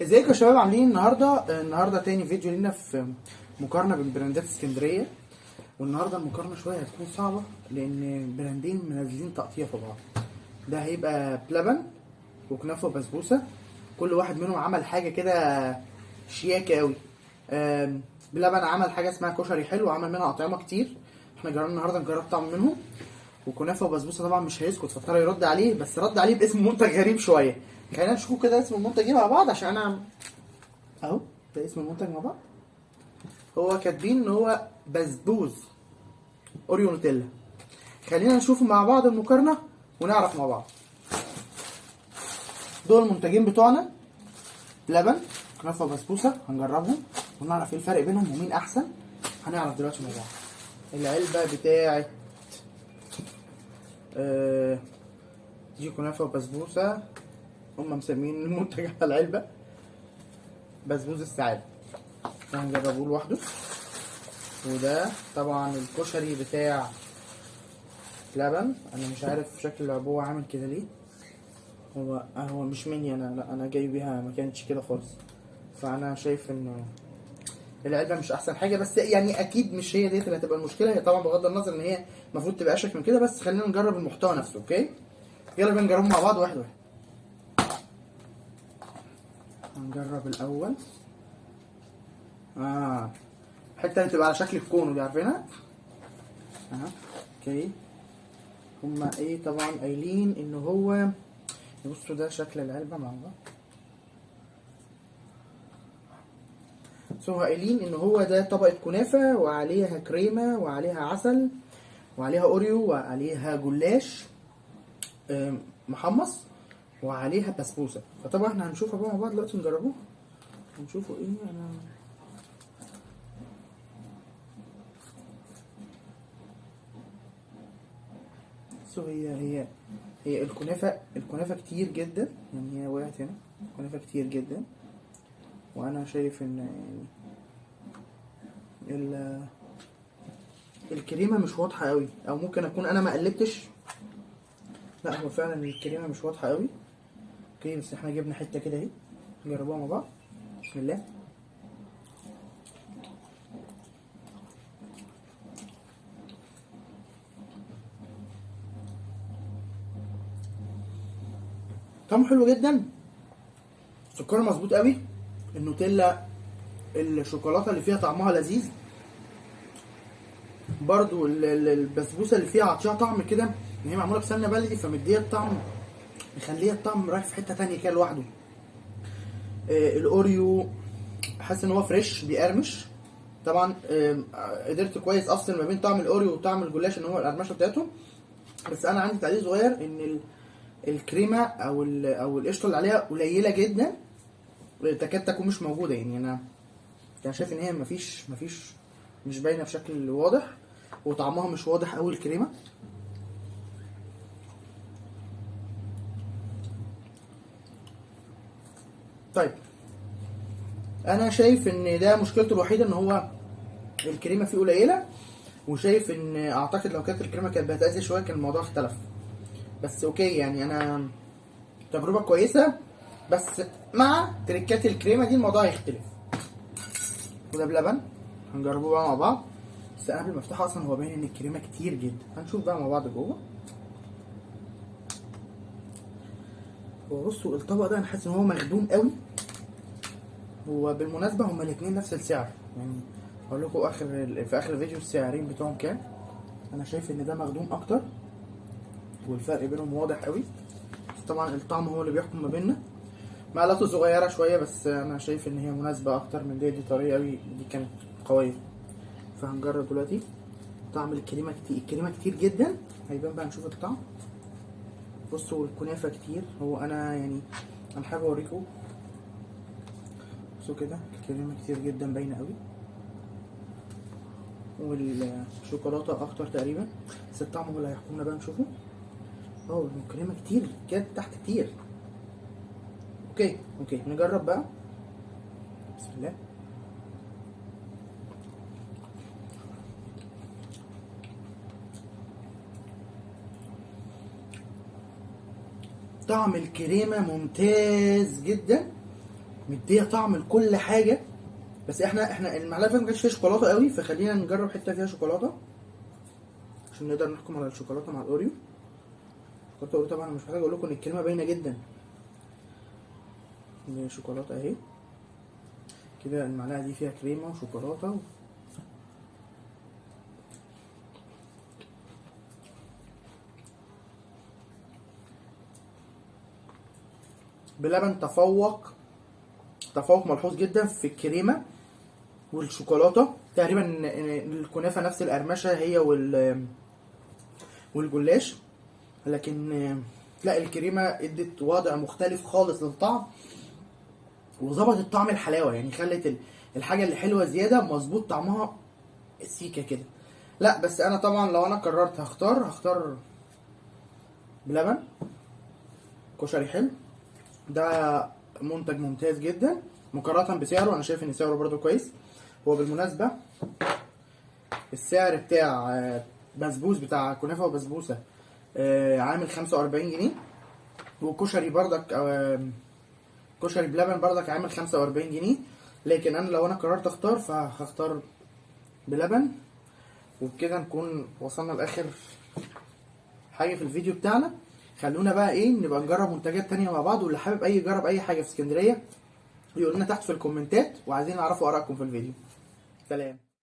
ازيكم يا شباب، عاملين النهارده تاني فيديو لينا في مقارنة بين براندات اسكندرية. والنهارده المقارنة شوية هتكون صعبة لان براندين منزلين تقطيع في بعض. ده هيبقى بلبن وكنافه وبسبوسه، كل واحد منهم عمل حاجة كده شياكه قوي. بلبن عمل حاجة اسمها كشري حلو، وعمل منها اطعمه كتير، احنا جربنا النهارده نجرب طعم منهم. وكنافه وبسبوسه طبعا مش هيسكت، فاضطر يرد عليه، بس رد عليه باسم منتج غريب شوية. خلينا نشوف كده اسم المنتج ايه مع بعض، عشان انا اهو ده اسم المنتج مع بعض. هو كاتبين ان هو بسبوس اوريو نوتيلا. خلينا نشوف مع بعض المقارنة ونعرف مع بعض. دول المنتجين بتوعنا، لبن، كنافه وبسبوسه، هنجربهم ونعرف ايه الفرق بينهم ومين احسن. هنعرف دلوقتي مع بعض. العلبة بتاعه دي كنافه وبسبوسه، هم مسمين المنتج على العلبة بسبوس السعادة، هنجربوه لوحده. وده طبعا الكشري بتاع لبن. انا مش عارف شكل العبوه عامل كده ليه، هو مش مني انا، لا انا جاي بيها ما كانتش كده خالص. فانا شايف ان العلبة مش احسن حاجة، بس يعني اكيد مش هي ديت اللي هتبقى المشكلة. هي طبعا بغض النظر ان هي المفروض تبقى اشيك من كده، بس خلينا نجرب المحتوى نفسه. okay يلا بينا نجربه مع بعض واحد واحد. هنجرب الاول الحتة اللي تبقى على شكل الكون دي، عارفينها؟ okay. هما ايه طبعا قايلين ان هو، بصوا ده شكل العلبة مع بعض. هو قايلين ان هو ده طبقه كنافه وعليها كريمة وعليها عسل وعليها اوريو وعليها جلاش محمص وعليها بسبوسه. فطبعا احنا هنشوفها بقى مع بعض دلوقتي، نجربوها ونشوفوا ايه. انا هي الكنافه كتير جدا، يعني هي وقعت هنا كنافه كتير جدا. وانا شايف ان يعني الكريمة مش واضحة قوي، او ممكن اكون انا ما قلبتش. لا هو فعلا الكريمة مش واضحة قوي. okay بس احنا جبنا حتة كده اهي، نجربوها مع بعض. بسم الله. طعمه حلو جدا، سكره مظبوط قوي، النوتيلا الشوكولاتة اللي فيها طعمها لذيذ، برضو البسبوسه اللي فيها عطيها طعم كده، ان هي معمولة بسمنه بلدي فمديه الطعم، مخليه الطعم رايح في حتة تانية كده لوحده. الاوريو حاسس ان هو fresh بيقرمش. طبعا قدرت كويس افصل ما بين طعم الاوريو وطعم الجلاش ان هو القرمشه بتاعته، بس انا عندي تعليق صغير ان الكريمة او القشطه اللي عليها قليله جدا، تكاد تكون مش موجودة. يعني انا شايف ان هي مفيش مش باينة بشكل واضح، وطعمها مش واضح قوي الكريمة. طيب انا شايف ان ده مشكلته الوحيدة ان هو الكريمة فيه قليله، وشايف ان اعتقد لو كانت الكريمة كانت بتأذي شوية كان الموضوع اختلف. بس okay يعني انا تجربه كويسة، بس مع تريكات الكريمة دي الموضوع هيختلف. وده بلبن هنجربه بقى مع بعض، بس انا قبل ما افتحه اصلا هو باين ان الكريمة كتير جدا. هنشوف بقى مع بعض جوه. هو بصوا الطبق ده انا حاسس ان هو مخدوم قوي. هو بالمناسبة هما الاثنين نفس السعر، يعني هقول لكم في اخر الفيديو السعرين بتوعهم كام. انا شايف ان ده مخدوم اكتر والفرق بينهم واضح قوي، بس طبعا الطعم هو اللي بيحكم ما بيننا. معلقته صغيرة شوية، بس انا شايف ان هي مناسبة اكتر من دي طرية قوي، دي كانت قوية. فهنجرب دلوقتي طعم الكريمة كتير، الكريمة كتير جدا هيبان بقى، نشوف الطعم. بصوا الكنافه كتير، هو انا يعني انا حابب اوريكم. بصوا كده الكريمة كتير جدا باينة قوي، والشوكولاته اكتر تقريبا، بس الطعم هو اللي هيحكمنا بقى نشوفه. الكريمة كتير كده تحت كتير. okay نجرب بقى. بسم الله. طعم الكريمة ممتاز جدا، مديه طعم لكل حاجة. بس احنا المعلقة ما كانش فيها شوكولاتة قوي، فخلينا نجرب حتة فيها شوكولاتة عشان نقدر نحكم على الشوكولاتة مع الاوريو. شوكولاتة الاوريو طبعا مش محتاج اقول لكم ان الكريمة باينة جدا، الشوكولاتة اهي كده. المعلقة دي فيها كريمة وشوكولاته بلبن. تفوق ملحوظ جدا في الكريمة والشوكولاته. تقريبا الكنافه نفس القرمشه هي والجلاش، لكن لا الكريمة ادت وضع مختلف خالص للطعم، وظبطت طعم الحلاوة، يعني خلت الحاجة اللي حلوة زيادة مظبوط طعمها سيكه كده. لا بس انا طبعا لو انا قررت هختار بلبن. كشري حلو، ده منتج ممتاز جدا مقارنة بسعره. انا شايف ان سعره برده كويس. هو بالمناسبة السعر بتاع بسبوس بتاع كنافه وبسبوسه عامل 45 جنيه، وكشري بردك كشري بلبن بردك عامل 45 جنيه. لكن انا لو انا قررت اختار فهختار بلبن. وبكده نكون وصلنا لاخر حاجة في الفيديو بتاعنا. خلونا بقى ايه نبقى نجرب منتجات تانية مع بعض، واللي حابب اي يجرب اي حاجة في اسكندرية يقول لنا تحت في الكومنتات، وعايزين نعرفوا ارائكم في الفيديو. سلام.